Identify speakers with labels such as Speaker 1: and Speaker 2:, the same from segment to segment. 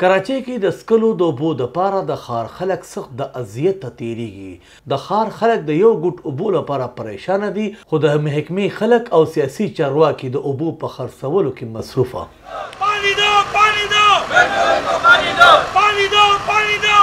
Speaker 1: کراچۍ کې د څکلو د اوبو دپاره د ښار خلک سخت د اذیته تیریږي. د ښار خلک د یو ګوټ اوبو لپاره پریشانه دي، خو د محکمې خلک او سیاسي چارواکي د اوبو په خرڅولو کې مصروفه.
Speaker 2: پانی دو، پانی دو، پانی دو، پانی دو، پانی دو.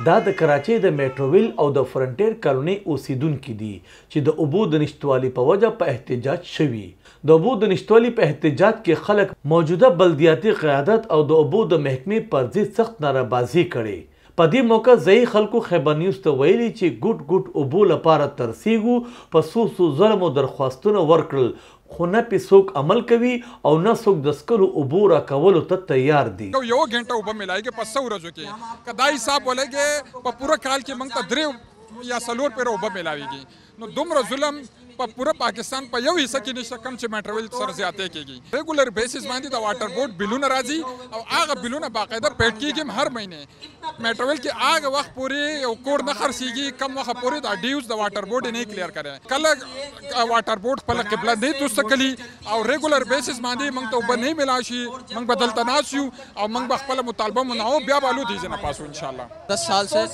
Speaker 1: دا د کراچۍ د میټرویل او د فرنټیر کالونۍ اوسیدونکي دي چې د اوبو د نشتوالي په وجه په احتجاج شوي. د اوبو د نشتوالي په احتجاج کې خلک موجوده بلدیاتي قیادت او د اوبو د محکمې پر ضد سخت نعره بازي کړې. په دې موقع ځایي خلکو خیبر نیوز ته ویلي چې ګوټ ګوټ اوبو لپاره ترسیږو، په څو څو ځله مو درخواستونه ورکړل، خو نه پې څوک عمل کوي او نه څوک د څکلو اوبو راکولو ته تیار دي.
Speaker 3: یو غنټه اوبه ملایږي په 100 ورځو کې. که دا حساب ولګي، په پوره کال کې موږ ته 3 یا 4 پیره اوبه ملاویږي. نو دومره ظلم په پوره پاکستان په یو حصہ کې نشته کم چې میټرویل سره زیاتې کیږي. ریګولر بیسس باندې د واټر بورډ بلونه راځي او هغه بلونه باقاعده پیډ کیږي هر مهینه. میټرویل کې هغه وخت پورې یو کور نه خرڅیږي کم وخت پورې د ډیوز د واټر بورډ نه کلیر کړي. کله واټر بورډ خپل قبله نه درست کړي او ریګولر بیسس باندې موږ ته اوبه نه ملا شي، موږ به دلته ناست یو او موږ به خپل مطالبه مناو، بیا به الو دې نه پاسو ان شاء الله.
Speaker 4: 10 سال سے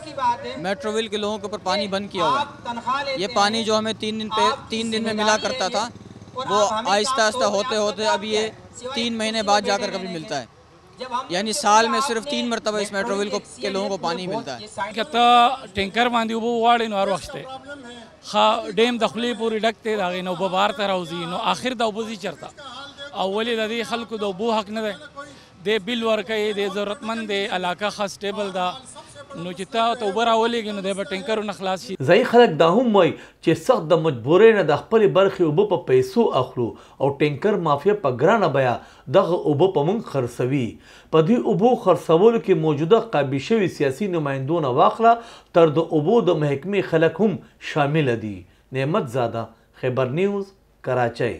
Speaker 4: میٹرویل کے لوگوں کے اوپر پانی بند کیا ہوا ہے. یہ پانی جو ہمیں 3 دن پہ 3 دن میں ملا کرتا تھا، وہ آہستہ آہستہ ہوتے ہوتے اب یہ 3 مہینے بعد جا کر کبھی ملتا ہے، یعنی سال میں صرف تین مرتبہ اس میٹرویل کو کے لوگوں کو پانی ملتا ہے.
Speaker 5: که ته ټینکر باندې اوبه وغواړې نو هر وخت شته. ښه ډیم د خولې پورې ډک دی، د هغې نه اوبه بهر ته راوځي، نو آخر دا اوبه ځي چېرته؟ او ولې د دې خلکو د اوبو حق نه دی؟ دی بل ورکوي، دی ضرورتمند دی، علاقه ښه سټیبل ده، نو چې تا ته اوبه راولېږي نو دی به ټینکرونه خلاص شي.
Speaker 1: ځایي خلک دا هم وایي چې سخت د مجبورۍ نه د خپلې برخې اوبه په پیسو اخلو او ټینکر مافیا په ګرانه بیه دغه اوبه په موږ خرڅوي. په دې اوبو خرڅولو کې موجوده قابض شوي سیاسي نمایندو نه واخله تر د اوبو د محکمې خلک هم شامل دي. نعمت زاده، خیبر نیوز، کراچۍ.